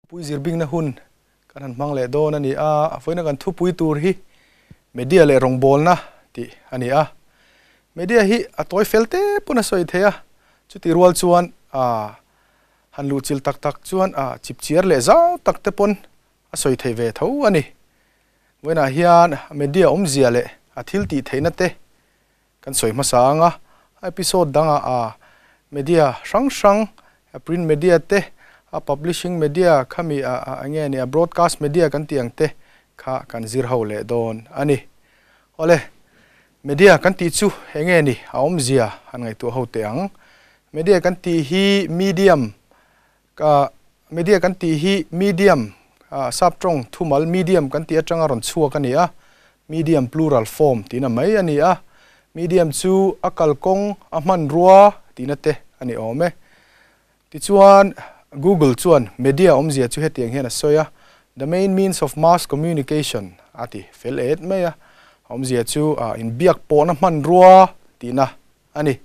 Thupui zirbingna hun kan han hmang leh dawn a ni a, a vawiina kan thupui tur hi Media leh rawngbawlna tih a ni a. Media hi a tawi fel te pawn a sawi thei a, chutih rual chuan aa han luhchilh tak tak chuan aa chipchiar leh zau tak te pawn a sawi thei ve tho a ni. Vawiinah hian media awmzia leh a thil tih theihna te Kan sawi hmasa ang a, episode dangah a media hrang hrang, print media te, a publishing media khami a eng nge ni a broadcast media kan tih ang te kha kan zir ho leh dawn a ni. Awle, media kan tih chu eng nge ni a awmzia han ngaihtuah ho teh ang. Media kan tih hi medium ka media kan tih hi medium sap tawng thumal medium kan tih atanga rawn chhuak a ni a, Medium plural form tihna mai a ni a, medium chu a kalkawng, a hmanrua tihna te a ni awm e. Tichuan, Google chuan media awmzia chu hetiang hian a sawi a, The main means of mass communication a ti fel et mai a, a awmzia chu inbiak pawhna hmanrua tihna a ni.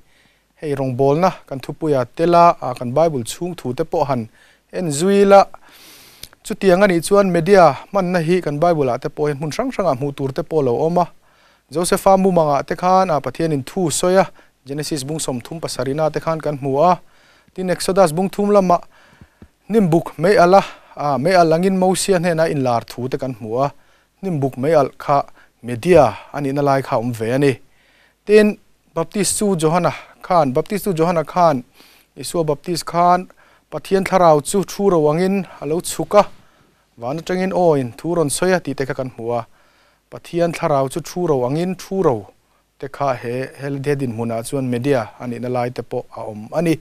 Hei rawngbawlna kan thupuia tela kan Bible chhung thu te pawh han en zui la. Chutiang a nih chuan media hmanna hi kan Bible ah te pawh hian hmun hrang hrangah hmuh tur te pawh a lo awm a. Josepha mumangah te khan Pathianin thu sawi a, Genesis bung 37 na te khan kan hmu a. Tin Exodus bung thum lamah hnimbuk mei alh a, mei alh angin Mosia hnenah inlar thu te kan hmu a. Hnimbuk mei alh kha media a nihna lai kha a awm ve a ni. Tin, Baptist chu Johana khan, Baptist chu Johana khan, Isua Baptist khan Pathian thlarau chu thu ro angin a lo chhuk a, van atangin aw in thu rawn sawi a tih te kha kan hmu a. Pathian thlarau chu thu ro angin thu ro te kha he he dinhmunah chuan media a nihna lai te pawh a awm a ni.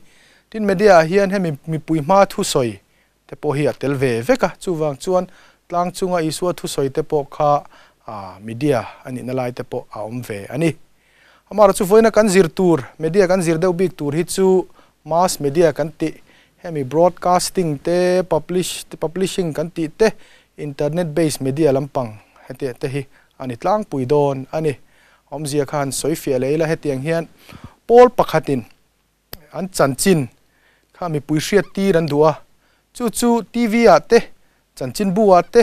Tin, media ah hian hemi mipui hma thusawi te pawh hi a tel ve vek a, chuvang chuan tlang chunga Isua thusawi te pawh kha media a nihna lai te pawh a awm ve a ni. Amaherawhchu chu vawiina kan zir tur, media kan zir deuh bik tur hi chu mass media kan tih, hemi broadcasting te, publish, publishing kan tih te, internet based media lampang hetiang te hi a ni tlangpui dawn a ni. Awmzia kha han sawi fiah leh ila hetiang hian pawl pakhatin An chanchin kha mipui hriat tir an duh a, chu chu TV ah te, chanchinbu ah te,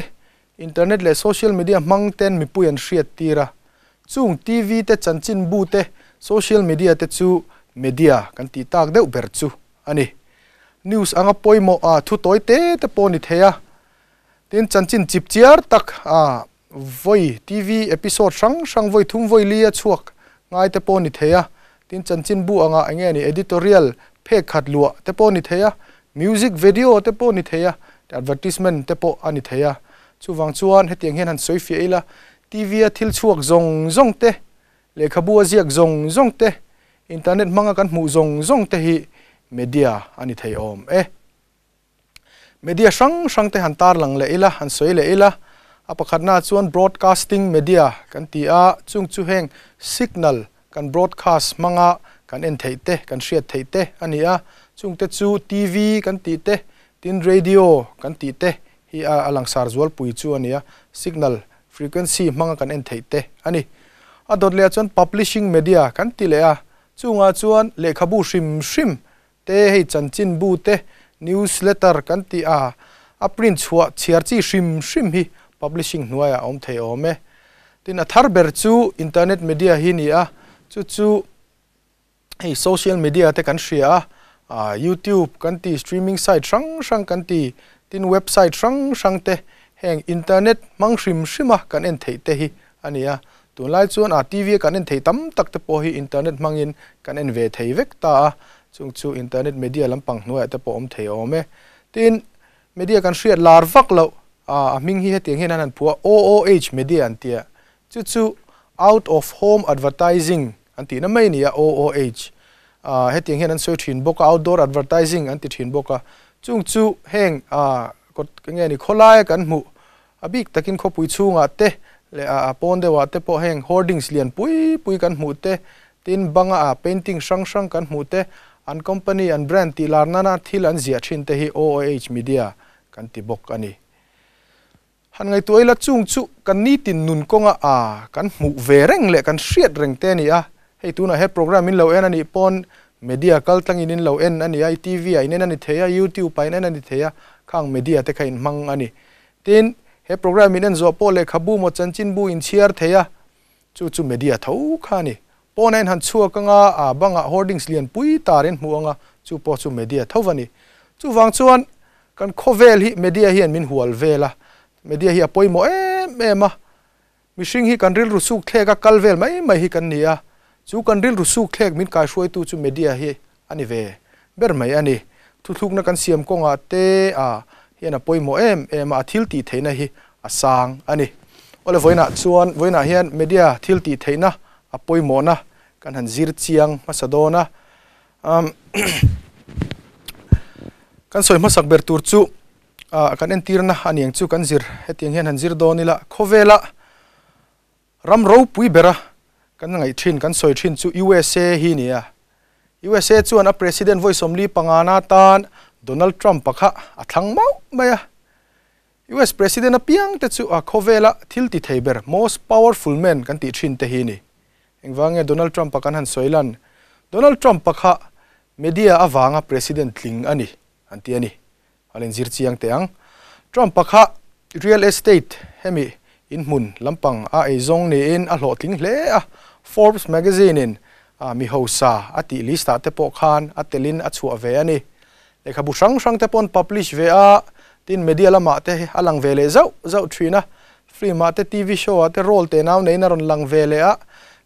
internet leh social media hmang ten mipui an hriat tir a. Chung TV te, chanchinbu te, social media te chu media kan tih tak deuh ber chu a ni. News anga pawimawh a thu tawi te te pawh ni thei a, tin chanchin chip chiar tak a Vawi TV episode hrang hrang vawi thum vawi li a chhuak ngai te pawh ni thei a, tin chanchinbu anga eng nge ni editorial phek khat luah te pawh ni thei a, music video te pawh ni thei a, advertisement te pawh a ni thei a. Chuvang chuan hetiang hian han sawi fiah ila, TV a thil chhuak zawng zawng te, lehkhabu a ziak zawng zawng te, internet hmanga kan hmuh zawng zawng te hi media a ni thei awm e. Media hrang hrang te han tarlang leh ila, han sawi leh ila, a pakhatnaah chuan broadcasting media kan ti a, chung chu heng signal kan broadcast hmanga kan en theih te, kan hriat theih te a ni a, chung te chu TV kan tih te, tin radio kan tih te hi a langsar zualpui chu a ni a, signal frequency hmanga kan en theih te a ni. A dawt lehah chuan publishing media kan ti leh a, chungah chuan lehkhabu hrim hrim Te hei chanchinbu te, newsletter kan tih a, a print chhuah chhiar chi hrim hrim hi publishing hnuaiah a awm thei awm e. Tin, a thar ber chu internet media hi ni a, chu chu hei social media te kan hria a, ah youtube kan ti, streaming site hrang hrang kan ti, tin website hrang hrang te heng internet hmang hrim hrima kan en theih te hi a ni a. Tunlai chuan a TV a kan en thei tam tak te pawh hi internet hmangin kan en ve thei vek ta a, chung chu internet media lampang hnuaiah te pawh awm thei awm e. Tin, media kan hriat lar vak loh a a hming hi hetiang hian an han phuah a, OOH media an tia, chu chu out of home advertising an tihna mai a ni a, OOH. Hetiang hian an sawi thin bawk a, outdoor advertising an ti thin bawk a, chung chu heng kawt nge ni khawlaia kan hmuh A bik takin khawpui chhungah te leh a pawn deuhah te pawh heng hoardings lian pui pui kan hmuh te, tin banga a painting hrang hrang kan hmuh te, an company, an brand tih lar nana thil an ziah thin te hi OOH media kan ti bawk a ni. Han ngaihtuah ila chung chu kan nitin nun kawnga a kan hmuh ve reng leh kan hriat reng te a ni a, hei tunah he program in lo en a nih pawn Media kal tlangin in lo en a ni a, i TV ah in en a ni thei a, YouTube ah in en a ni thei a, khang media te kha in hmang a ni. Tin, he program in en zawh pawh lehkhabu maw chanchinbu in chhiar thei a, chu chu media tho kha a ni. Pawn a in han chhuak anga a bangah hoardings lian pui tar in hmuh anga, chu pawh chu media tho va ni. Chuvang chuan kan khawvel hi media hian min hual vel a, media hi a pawimawh em em a, Mihring hi kan rilru suk thlek a kal vel mai mai hi kan ni a, chu kan rilru suk thlek min kaihruaitu chu media hi a ni ve ber mai a ni. Thuthlukna kan siam kawngah te a hian a pawimawh em em a, a thil tih theihna hi a sang a ni. Awle vawiinah chuan vawiinah hian media thil tih theihna a pawimawhna kan han zir chiang hmasa dawn a. Kan sawi hmasak ber tur chu Ah kan entirna a niang chu kan zir hetiang hian han zir dawn ila khawvela ram ropui bera kan ngaih thin kan sawi thin chu USA hi ni a. USA chuan a president vawi 45na tan Donald Trump a kha a thlang mauh mai a. US president apiang te chu a khawvela thil ti thei ber most powerful man kan tih thin te hi ni. Engvang nge Donald Trump a kan han sawi lan? Donald Trump a kha media avanga president tling a ni an ti a ni. A len zir chiang teh ang. Trump-a kha real estate hemi inhmun lampang a eizawng niin a hlawhtling hle a, Forbes magazine-in mi hausa a tih list-ah te pawh khan a telin a chhuah ve a ni. Lehkhabu hrang hrang te paw'n publish ve a, tin media lamah te a lang ve leh zauh zauh thin a, film-ah te TV show-ah te role te nau neiin a rawn lang ve leh a,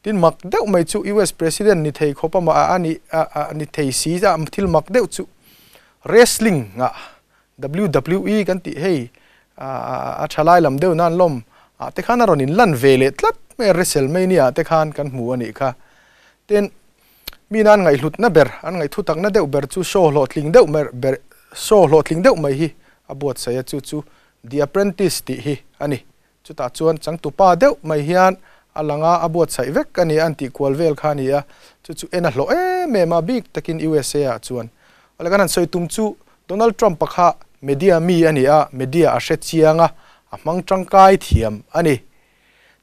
tin mak deuh mai chu US President ni thei khawp amah a ni thei si a, thil mak deuh chu Wrestling ah WWE kan tih hei a tha lai lam deuh nan lawm ah te khan a rawn in lan ve leh tlat mai a, WrestleMania ah te khan kan hmu a nih kha. Tin, mi nan ngaihhlutna ber, an ngaihthu takna deuh ber chu show hlawhtling deuh ber show hlawhtling deuh mai hi a buatsaih a, chu chu The Apprentice tih hi a ni. Chutah chuan changtupa deuh mai hian a lang a, a buatsaih vek a ni a, an tih kual vel kha a ni a, chu chu en a hlawh em em a, bik takin USA ah chuan. Awle kan han sawi tum chu Donald Trump-a kha media mi a ni a, media a hre chiang a, a hmang tangkai thiam a ni.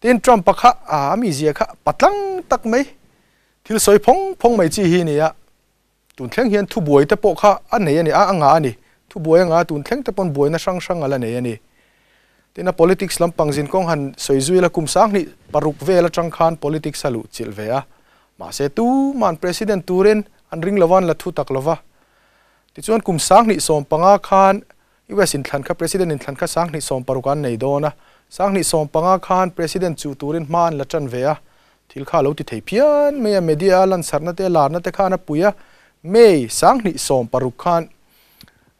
Tin, Trump-a kha a mizia kha patlang tak mai, thil sawi phawng phawng mai chi hi a ni a, tun thleng hian thubuai te pawh kha a nei a ni, a ngah a ni. Thubuai a ngah a, tun thleng te pawn buaina hrang hrang a la nei a ni. Tin a politics lampang zin kawng han sawi zui la, kum 2006 vel atang khan politics a luh chilh ve a. Mahse tuman president turin an ring lova, an la thu tak lova. Tichuan kum 2015 khan US inthlan kha president inthlan kha 2016 an nei dawn a, 2015 khan president chuh turin hma an la tan ve a, thil kha a lo ti thei phian mai a, media a lansarna te larna te khan a pui a, May 2016 khan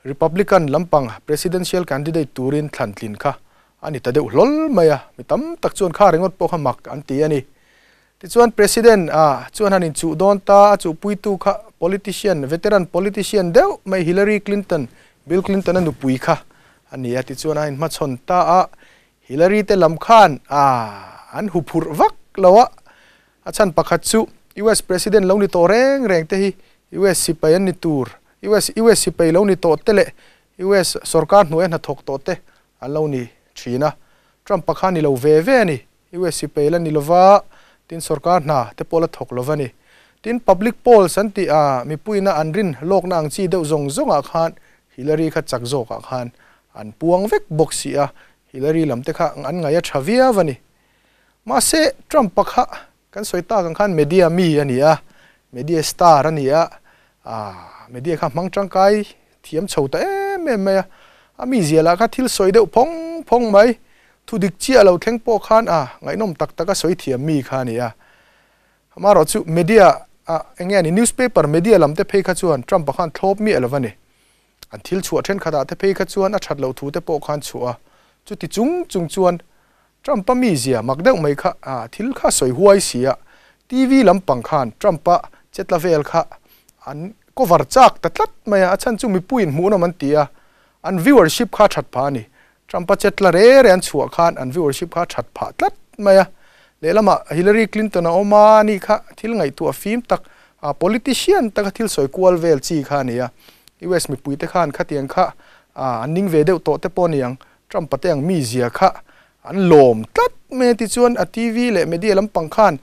Republican lampang presidential candidate turin thlan tlin kha a ni ta deuh hlawl mai a, mi tam tak chuan kha ringawt pawh kha mak an ti a ni. Tichuan President a chuan han inchuh dawn ta, a chuhpuitu kha politician, veteran politician deuh mai Hillary Clinton, Bill Clinton a nupui kha a ni a, tichuan a inhmachhawn ta a, Hillary te lam khan a an huphurh vak lo a, a chhan pakhat chu US President lo ni tawh reng reng te hi US sipai an ni tur, US US sipai lo ni tawh te leh US sorkar hnuaia hnathawk tawh te an lo ni thin a, Trump a kha ni lo ve ve a ni. US sipai la ni lova, tin sorkar hna te pawh la thawk lova ni. Tin public polls an tih a, mipuiina an rin lawkna ang chi deuh zawng zawngah khan Hillary kha chak zawkah khan an puang vek bawk si a, Hillary lam te kha an ngaih a tha viau a ni. Mahse Trump-a kha kan sawi tak ang khan media mi a ni a, media star a ni a, ah media kha hmang tangkai thiam chho ta em em mai a, a mizia lah kha thil sawi deuh phawng phawng mai. Thu dik chiah lo thleng pawh khan a ngaihnawm tak tak a sawi thiam mi kha a ni a. Amaherawh chu media ah eng nge a ni newspaper media lam te phei kha chuan Trump a khan thlawp miah lo va ni. An thil chhuah thenkhat ah te phei kha chuan a that loh thu te pawh khan chhuah a. Chuti chung chung chuan Trump a mizia mak deuh mai kha a thil kha sawi huai si a. TV lampang khan Trump a chetla vel kha an cover chak ta tlat mai a. A chhan chu mipuiin hmuhnawm an ti a. An viewership kha a that phah a ni. Trump a chetla re re an chhuah khan an viewership kha a that phah tlat mai a. Lehlamah Hillary Clinton a awm a, ani kha thil ngaihtuah fim tak, politician taka thil sawi kual vel chi kha a ni a. US mipuite khan khatiang kha an ning ve deuh tawh te pawh a ni ang. Trump-a te ang mizia kha an lawm tlat mai a, tichuan a TV leh media lampang khan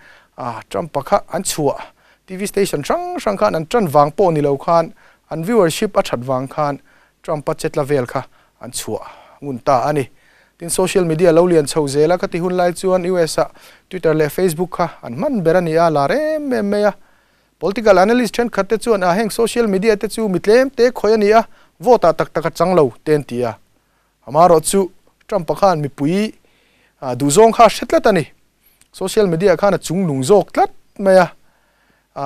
Trump-a kha an chhuah TV station hrang hrang khan an tan vang pawh ni lo khan an viewership a that vang khan Trump-a chetla vel kha an chhuah ngun ta a ni. Tin, social media lo lian chho zela ka ti hun lai chuan US ah Twitter leh Facebook kha an hman ber a ni a, lar em em mai a. Political analyst thenkhat te chuan a heng social media te chu mi tlem te khawih a ni a, vote ah tak tak a chang lo te an ti a. Amaherawh chu Trump-a khan mipui duhzawng kha a hre tlat a ni. Social media khan a chung lung zawk tlat mai a,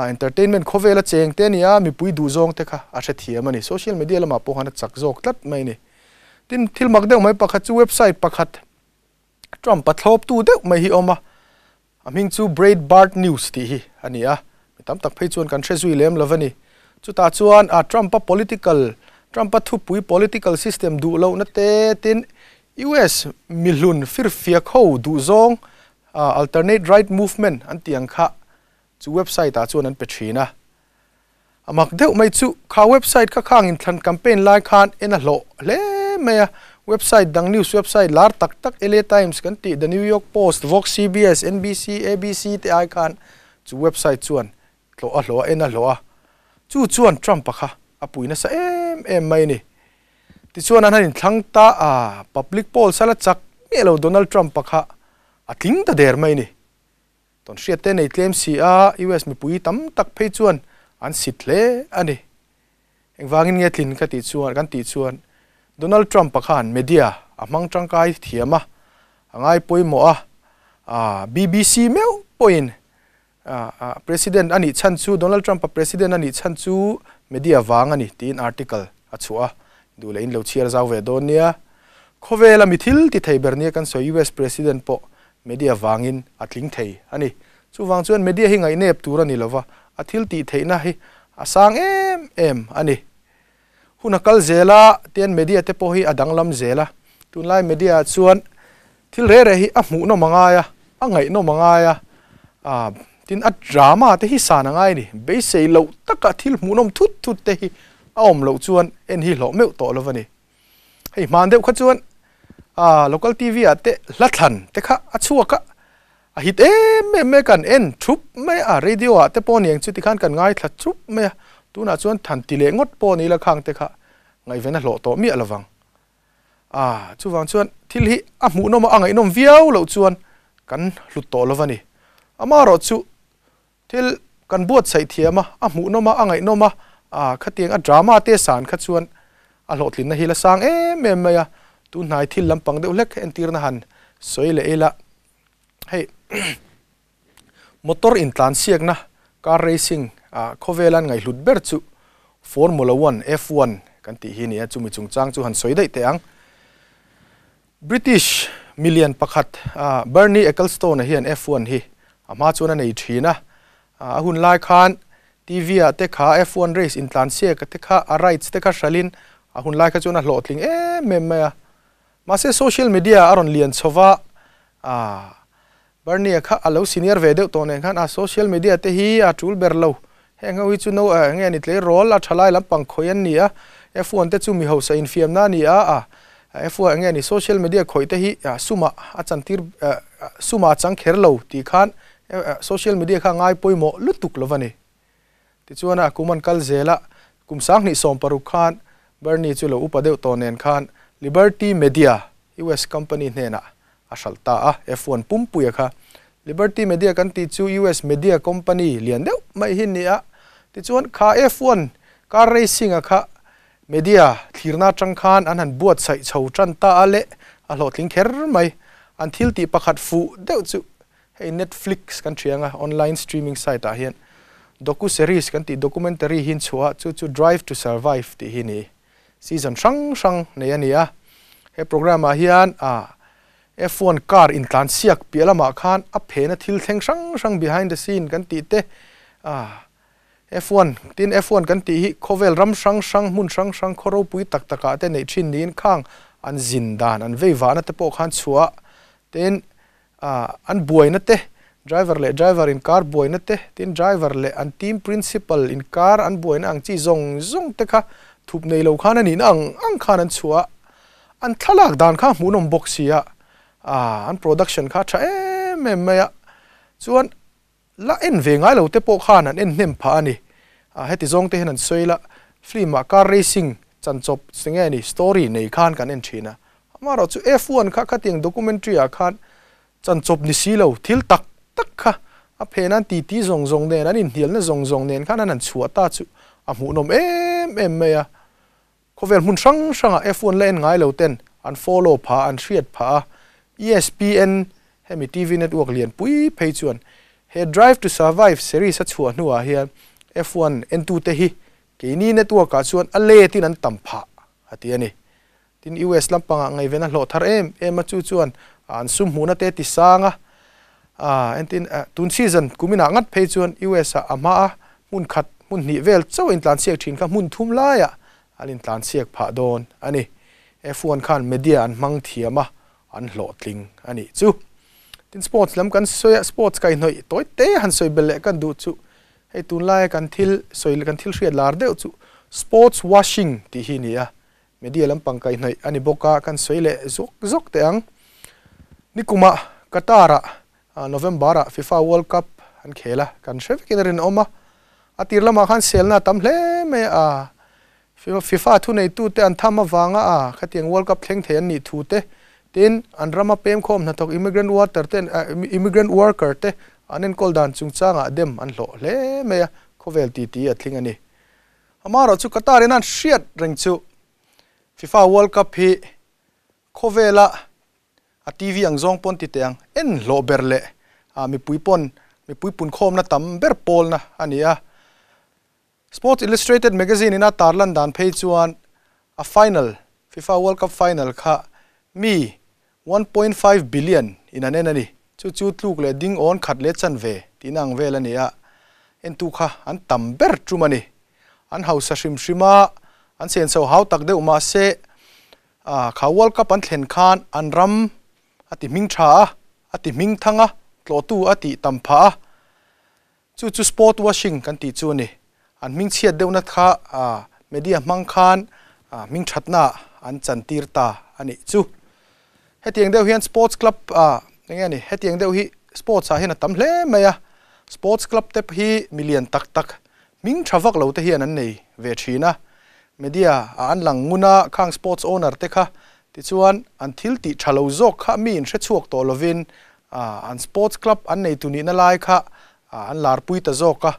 entertainment khawvela cheng te a ni a, mipui duhzawng te kha a hrethiam a ni. Social media lamah pawh khan a chak zawk tlat mai a ni. Tin, thil mak deuh mai pakhat chu website pakhat Trump-a thlawptu deuh mai hi a awm a, a hming chu Breitbart News tih hi a ni a, mi tam tak phei chuan kan hre zui lem lo a ni. Chutah chuan Trump-a political, Trump-a thupui political system duh lohna te tin US mihlun firfiak ho duhzawng alternate right movement an tih ang kha chu website ah chuan an pe thin a. A mak deuh mai chu kha website kha khang inthlan campaign lai khan en a hlawh hle mai a. Website dang news website lar tak tak LA Times kan tih, The New York Post, Vox, CBS, NBC, ABC te ai khan chu website chuan tlawh a hlawh a, en a hlawh a. Chu chuan Trump-a kha a pui nasa em em mai a ni. Tichuan an han inthlang ta a, public polls a la chak miah lo Donald Trump-a kha a tling ta der mai a ni. Tawn hriat te nei tlem si a, US mipui tam tak phei chuan an sit hle a ni. Engvangin nge tlin ka tih chuan kan tih chuan Donald Trump-a khan media a hmang tangkai thiam a, a ngai pawimawh a, a BBC meuh pawhin President a nih chhan chu, Donald Trump-a President a nih chhan chu media vang a ni tiin article a chhuah a, duh leh in lo chhiar zau ve dawn nia. Khawvela mi thil ti thei ber nia kan sawi US President pawh media vangin a tling thei a ni. Chuvang chuan media hi ngaihnep tur a ni lova, a thil tih theihna hi a sang em em a ni. Hun a kal zel a, tian media te pawh hi a danglam zel a. Tunlai media ah chuan thil reh reh hi a hmuhnawm a ngai a, a ngaihnawm a ngai a, ah tin a drama te hi san a ngai a ni. Beisei loh taka thil hmuhnawm thut thut te hi a awm loh chuan en hi hlawh meuh tawh lo a ni. Hei hman deuh kha chuan ah local TV ah te hla thlan te kha a chhuak a, a hit em em mai kan en thup mai a, radio ah te pawh niang chu tikhan kan ngaithla thup mai a, tunah chuan than ti leh ngawt pawh ni la khang te kha ngaihven a hlawh tawh miah lovang. Ah chuvang chuan thil hi a hmuhnawm a, a ngaihnawm viau loh chuan kan hlut tawh lo va ni. Amaherawh chu Thil kan buatsaih thiam a, a hmuhnawm a, a ngaihnawm a, ah khatiang a drama te san kha chuan a hlawhtlinna hi la sang em em mai a, tun hnai thil lampang deuh hlek entirna han sawi leh ila hei motor intlansiakna car racing ah khawvela an ngaihhlut ber chu Formula One, F1, kan tih hi a ni a, chumi chungchang chu han sawi daih teh ang. British milian pakhat Bernie Ecclestone-a hian F1 hi a hma chuan a nei thin a, a hun lai khan TV ah te kha F1 race intlansiak te kha a rights te kha hralhin a hun lai kha chuan a hlawhtling em em mai a. Mahse social media a rawn lian chho va, Bernie-a kha a lo senior ve deuh tawh nen khan a social media te hi a tul ber lo, heng ho hi chu no eng nge ni tleirawl a thalai lampang khawih an ni a, F1 te chu mi hausa infiamna a ni a, a F1 eng nge ni social media khawih te hi sumah a chantir sumah a chang kher lo tih khan social media kha a ngai pawimawh lutuk lo va ni. Tichuan a kum an kal zel a, kum 2016 khan Bernie chu lo upa deuh tawh nen khan Liberty Media, US company hnenah a hralh ta a, F1 pumpuia kha. Liberty Media kan tih chu US media company lian deuh mai hi ni a, tichuan kha F1 car racing a kha media thlirna atang khan an han buatsaih chho tan ta a leh a hlawhtling kher mai. An thil tih pakhat fuh deuh chu hei Netflix kan thiang a, online streaming site ah hian docu series kan tih documentary hi an chhuah a, chu chu Drive to Survive tih hi ni. Season hrang hrang nei a ni a, he programme ah hian ah F1 car intlan siak piah lamah khan a phena thil thleng hrang hrang behind the scene kan tih te ah F1 tin F1 kan tih hi khawvel ram hrang hrang hmun hrang hrang khaw ropui tak tak ah te neih thin niin khang an zin dan an vei vahna te pawh khan chhuah tin ah an buaina te driver leh driver inkar buaina te tin driver leh an team principal inkar an buaina ang chi zawng zawng te kha thup nei lo khan a nihna ang ang khan an chhuah a, an thlalak dan kha hmuhnawm bawk si a, ah an production kha a tha em em mai a, chuan. La en ve ngai lo te pawh khan an en hnem phah a ni. Heti zawng te hian an sawi la, film ah car racing chanchawp se nge ni story nei khan kan en thin a. Amaherawhchu F1 kha khatiang documentary ah khan chanchawp ni si lo thil tak tak kha a phen an titi zawng zawng nen an inhnialna zawng zawng nen khan an han chhuah ta chu a hmuhnawm em em mai a. Khawvel hmun hrang hrangah F1 la en ngai lo ten an follow phah a, an hriat phah a. ESPN, hemi TV network lian pui phei chuan he Drive to Survive series a chhuah hnuah hian F1 entute hi keini network ah chuan a let in an tam phah a ti a ni. Tin, US lampangah ngaihven a hlawh thar em em a, chu chuan an sum hmuhna te ti sang a. Entin, tun season kuminah ngat phei chuan US ah a hma a hmun khat, hmun hnih vel chauh a intlanchhiak thin kha hmun thum laiah an intlanchhiak phah dawn a ni. F1 khan media an hmang thiam a, an hlawhtling a nih chu. Tin, sports lam kan sawi a, sports kaihhnawih tawi te han sawi belh leh kan duh chu hei tunlaia kan thil sawi kan thil hriat lar deuh chu sports washing tih hi a ni a. Media lampang kaihhnawih a ni bawk a, kan sawi leh zawk zawk teh ang. Nikumah Qatar-ah November-ah FIFA World Cup an khel a, kan hre vekin a rinawm a. A tir lamah khan selna a tam hle mai a, FIFA thuneitute an tham avanga a khatiang World Cup thleng thei an nih thu te, tin an rama pemkhawm hnathawk immigrant water te immigrant worker te an enkawl dan chungchangah dem an hlawh hle mai a, khawvel titi a tling a ni. Amaherawh chu Qatar in an hriat reng chu FIFA World Cup hi khawvela a TV ang zawng pawn ti teh ang en hlawh ber leh mipui pawn mipui punkhawmna tam ber pawlna a ni a. Sports Illustrated magazine in a tarlan dan phei chuan a final FIFA World Cup final kha mi 1.5 billion in an en a ni. Chu chu tluk leh ding awn khat leh chanve tihna ang vel a ni a, entu kha an tam ber tum a ni. An hausa hrim hrim a, an senso hau tak deuh mah se, kha World Cup an thlen khan an ram a ti hming tha a, a ti hming thang a, tlawhtu a tih tam phah a. Chu chu sport washing kan tih chu a ni. An hming chhiat deuhna kha media hmang khan hming thatna an chantir ta a nih chu. Hetiang deuh hian sports club eng nge ni hetiang deuh hi sports ah hian a tam hle mai a. Sports club te hi milian tak tak hming tha vak lo te hian an nei ve thin a. Media ah an lang ngun a, khang sports owner te kha tichuan an thil tih tha lo zawk kha mi in hre chhuak tawh lovin An sports club an nei tu nihna lai kha an larpui ta zawk a,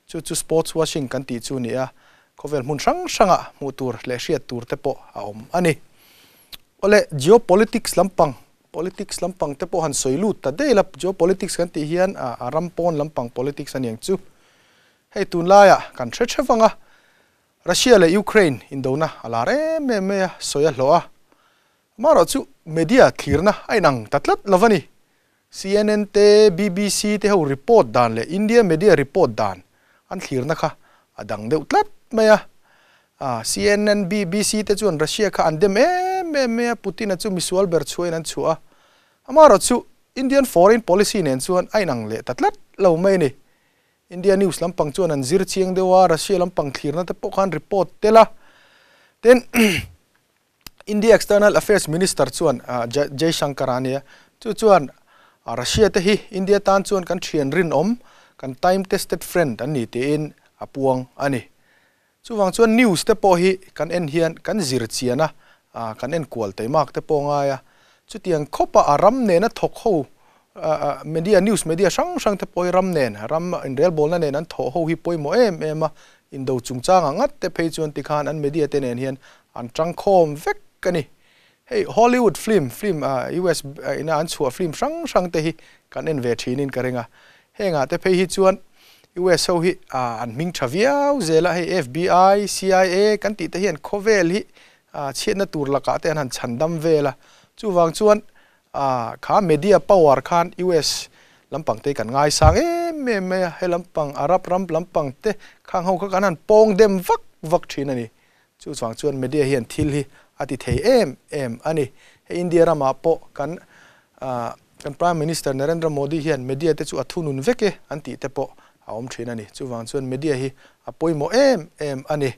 chu chu sports washing kan tih chu a ni a, khawvel hmun hrang hrangah hmuh tur leh hriat tur te pawh a awm a ni. Awle, geopolitics lampang, politics lampang te pawh han sawi lut ta daih la, geopolitics kan tih hian a ram pawn lampang politics a niang chu. Hei tunlaiah kan hre theuh ang a, Russia leh Ukraine indona a lar em em mai a, sawi a hlawh a, Amaherawh chu media thlirna a inang ta tlat lo a ni. CNN te, BBC te ho report dan leh India media report dan an thlirna kha a dang deuh tlat mai a. CNN, BBC te chuan Russia kha an dem em em mai a, Putin-a chu misual ber chhuahin an chhuah a. Amaherawh chu Indian foreign policy nen chuan a inang leh ta tlat lo mai a ni. India news lampang chuan an zir chiang deuh a, Russia lampang thlirna te pawh khan report tel a. Tin. India External Affairs Minister chuan Jaishankar a nia, chu chuan Russia te hi India tan chuan kan thian rinawm, kan time tested friend an ni tiin a puang a ni. Chuvang chuan news te pawh hi kan en hian kan zir chian a, kan en kual teimak te pawh ngai a. Chutiang khawpa a ram nena thawk ho media news media hrang hrang te pawh hi ram nen, ram inrelbawlna nen an thawh ho hi pawimawh em em a, indo chungchangah ngat te phei chuan tikhan an media te nen hian An tangkhawm vek a ni. Hei Hollywood film, film US ina an chhuah film hrang hrang te hi kan en ve thinin ka ring a. Hengah te phei hi chuan US ho hi an hming tha viau zel a, hei FBI, CIA kan tih te hian khawvel hi chhiatna tur lakah te an han chhandam vel a. Chuvang chuan kha media power khan US lampang te kan ngaisang em em mai a, he lampang Arab ram lampang te khang ho kha kan han pawng dem vak vak thin a ni. Chu chuang chuan media hian thil hi a ti thei em em a ni. Hei India ramah pawh kan kan Prime Minister Narendra Modi hian media te chu a thunun vek e an tih te pawh a awm thin a ni. Chuvang chuan media hi a pawimawh em em a ni.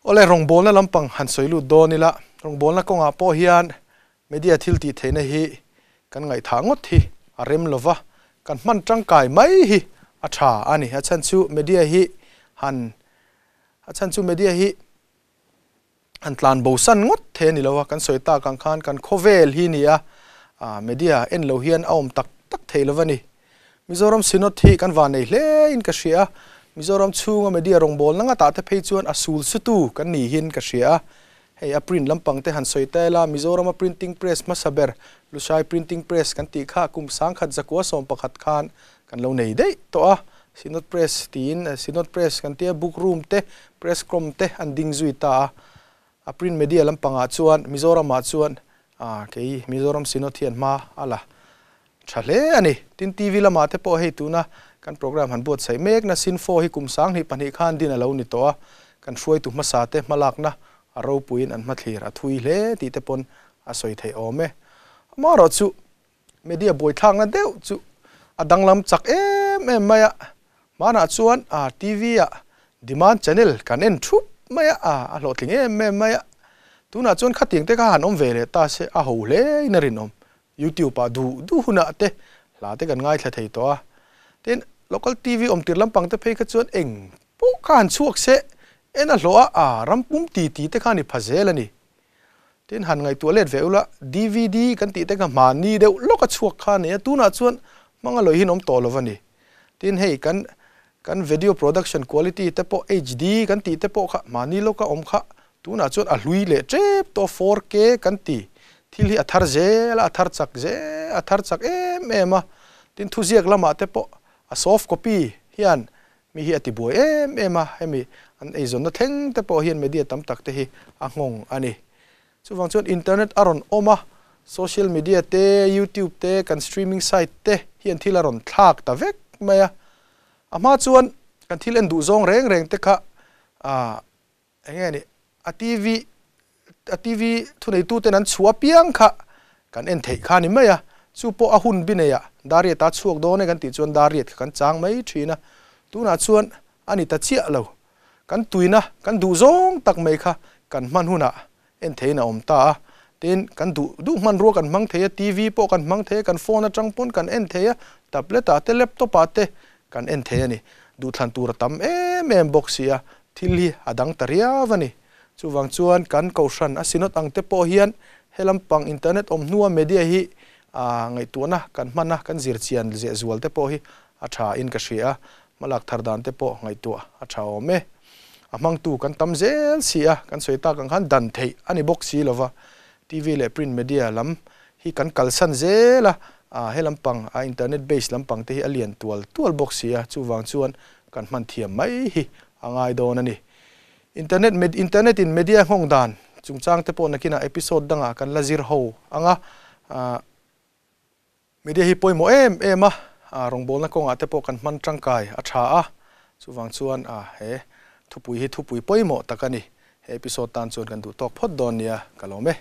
Awle rawngbawlna lampang han sawi lut dawn ila, rawngbawlna kawngah pawh hian media thil tih theihna hi kan ngaihthah ngawt hi a rem lova. Kan hman tangkai mai hi a tha a ni. A chhan chu media hi han a chhan chu media hi han tlan bo san ngawt thei a ni lo a, kan sawi tak ang khan kan khawvel hi ni a, media en lo hian a awm tak tak thei lo a ni. Mizoram Synod hi kan van nei hle in ka hria a, Mizoram chhunga media rawngbawlna ngatah te phei chuan a sul sutu kan ni hin ka hria a. Hei a print lampang te han sawi ta ila, Mizorama printing press hmasa ber Lushai Printing Press kan tih kha kum 1911 khan kan lo nei daih tawh a, Synod Press tiin Synod Press kan tia book room te press crom te an ding zui ta a, a print media lampangah chuan Mizoramah chuan kei Mizoram Synod hian hma a la tha hle a ni. Tin TV lamah te pawh hei tuna kan program han buatsaih mekna Sinfo hi kum 2002 khan din a lo ni tawh a, kan hruaitu hmasa te hmalakna a ropuiin an hmathlir a thui hle tih te pawn a sawi theih awm e. Amaherawhchu media buaithlakna deuh chu a danglam chak em em mai a, hmanah chuan TV ah demand channel kan en thup mai a, a hlawhtling em em mai a, tunah chuan khatiang te kha han awm ve leh ta se a ho hle in a rinawm. YouTube ah duh duh hunah te hla te kan ngaithla thei tawh a, tin local TV awm tir lampang te phei kha chuan eng pawh kha han chhuak se en a hlawh a, a ram pum ti ti te kha a ni pha zel a ni. Tin han ngaihtuah let ve ula DVD kan tih te kha hmanni deuh lawk a chhuak kha a ni a, tunah chuan hmang a lawi hin awm tawh lo a ni. Tin hei kan kan video production quality te pawh HD kan tih te pawh kha mahni lawka awm kha tunah chuan a hlui leh tep tawh 4K kan ti thil hi a thar zel a, a thar chak zel a thar chak em em a, tin thuziak lamah te pawh a soft copy hian mi hi a ti buai em em a, hemi an eizawnna thleng te pawh hian media tam tak te hi a nghawng a ni. Chuvang chuan internet a rawn awm a, social media te, youtube te, kan streaming site te hian thil a rawn thlak ta vek mai a. A hma chuan kan thil en duh zawng reng reng te kha ah eng nge ni a TV a TV thuneitu ten an chhuah apiang kha kan en theih kha a ni mai a. Chu pawh a hun bi neiah dariat a chhuak dawn e kan tih chuan dariat kha kan chang mai thin a. Tunah chuan a ni ta chiah lo. Kan tuina kan duh zawng tak mai kha kan hman hunah en theiin a awm ta a, tin kan duh duh hmanrua kan hmang thei a, TV pawh kan hmang thei a, kan phone atang pawn kan en thei a, tablet ah te laptop ah te kan en thei a ni. Duhthlan tur a tam em em bawk si a, thil hi a dang ta riau a ni. Chuvang chuan kan kohhran a synod ang te pawh hian helam pang internet awm hnua media hi ngaihtuahna kan hman a, kan zirchian zehzual te pawh hi a tha in ka hria a, hmalak thar dan te pawh ngaihtuah a tha awm e. A hmangtu kan tam zel si a, kan sawi tak ang khan dan theih a ni bawk si lova, TV leh print media lam hi kan kalsan zel a, he lampang a internet base lampang te hi a lian tual tual bawk si a, chuvang chuan kan hman thiam mai hi a ngai dawn a ni. Internet internet in media nghawng dan chungchang te pawh nakinah episode dangah kan la zir ho ang a, Media hi pawimawh em em a, rawngbawlna kawngah te pawh kan hman tangkai a tha a, chuvang chuan he thupui hi thupui pawimawh tak a ni. He episode tan chuan kan duh tawk phawt dawn nia, ka lawm e.